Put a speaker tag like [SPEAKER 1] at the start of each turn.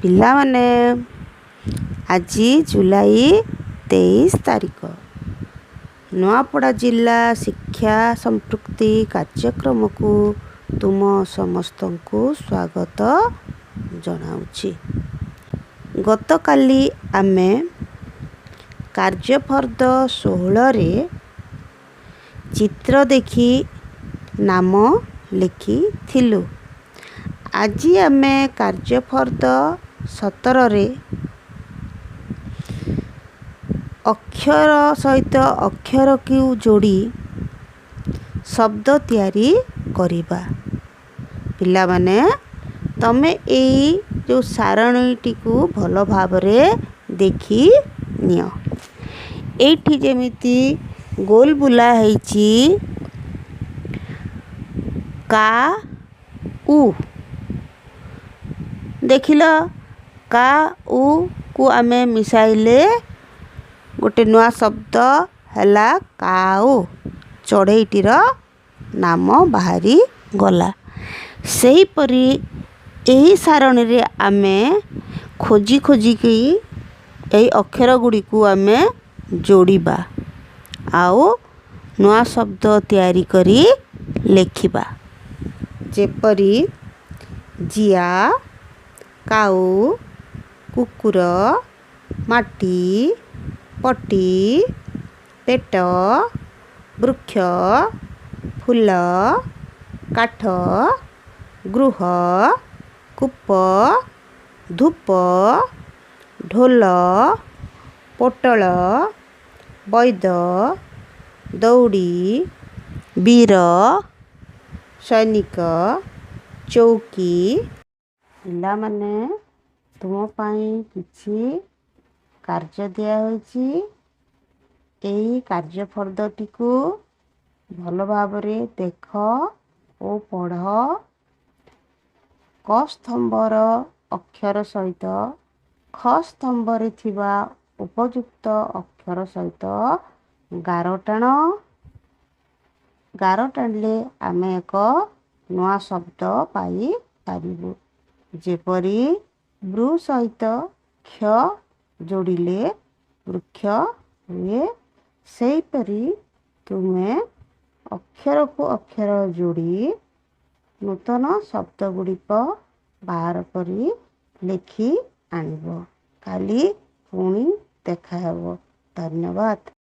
[SPEAKER 1] ପିଲାମାନେ, ଆଜି ଜୁଲାଇ 23 ତାରିଖ। ନୂଆପଡ଼ା ଜିଲ୍ଲା ଶିକ୍ଷା ସମ୍ପୃକ୍ତି କାର୍ଯ୍ୟକ୍ରମକୁ ତୁମ ସମସ୍ତଙ୍କୁ ସ୍ୱାଗତ ଜଣାଉଛି। ଗତକାଲି ଆମେ କାର୍ଯ୍ୟଫର୍ଦ୍ଦ 16ରେ ଚିତ୍ର ଦେଖି ନାମ ଲେଖିଥିଲୁ। ଆଜି ଆମେ କାର୍ଯ୍ୟଫର୍ଦ୍ଦ 17ରେ ଅକ୍ଷର ସହିତ ଅକ୍ଷରକୁ ଯୋଡ଼ି ଶବ୍ଦ ତିଆରି କରିବା। ପିଲାମାନେ, ତମେ ଏଇ ଯେଉଁ ସାରଣୀଟିକୁ ଭଲ ଭାବରେ ଦେଖି ନିଅ। ଏଇଠି ଯେମିତି ଗୋଲ ବୁଲା ହେଇଛି କା ଉ, ଦେଖିଲ? କା ଉ କୁ ଆମେ ମିଶାଇଲେ ଗୋଟେ ନୂଆ ଶବ୍ଦ ହେଲା କାଉ, ଚଢ଼େଇଟିର ନାମ ବାହାରି ଗଲା। ସେହିପରି ଏହି ସାରଣୀରେ ଆମେ ଖୋଜି ଖୋଜିକି ଏହି ଅକ୍ଷର ଗୁଡ଼ିକୁ ଆମେ ଯୋଡ଼ିବା ଆଉ ନୂଆ ଶବ୍ଦ ତିଆରି କରି ଲେଖିବା। ଯେପରି ଜିଆ, କାଉ, କୁକୁର, ମାଟି, ପଟି, ପେଟ, ବୃକ୍ଷ, ଫୁଲ, କାଠ, ଗୃହ, କୂପ, ଧୂପ, ଢୋଲ, ପୋଟଳ, ବୈଦ, ଦଉଡ଼ି, ବୀର, ସୈନିକ, ଚୌକି। ପିଲାମାନେ, ତୁମ ପାଇଁ କିଛି କାର୍ଯ୍ୟ ଦିଆହୋଇଛି। ଏହି କାର୍ଯ୍ୟ ଫର୍ଦ୍ଦଟିକୁ ଭଲ ଭାବରେ ଦେଖ ଓ ପଢ଼। କ ସ୍ତମ୍ଭର ଅକ୍ଷର ସହିତ ଖ ସ୍ତମ୍ଭରେ ଥିବା ଉପଯୁକ୍ତ ଅକ୍ଷର ସହିତ ଗାର ଟାଣ। ଗାର ଟାଣିଲେ ଆମେ ଏକ ନୂଆ ଶବ୍ଦ ପାଇପାରିବୁ। ଯେପରି ବୃ ସହିତ କ୍ଷ ଯୋଡ଼ିଲେ ବୃକ୍ଷ ହୁଏ, ସେହିପରି ତୁମେ ଅକ୍ଷରକୁ ଅକ୍ଷର ଯୋଡ଼ି ନୂତନ ଶବ୍ଦ ଗୁଡ଼ିକ ବାହାର କରି ଲେଖି ଆଣିବ। କାଲି ପୁଣି ଦେଖାହେବ। ଧନ୍ୟବାଦ।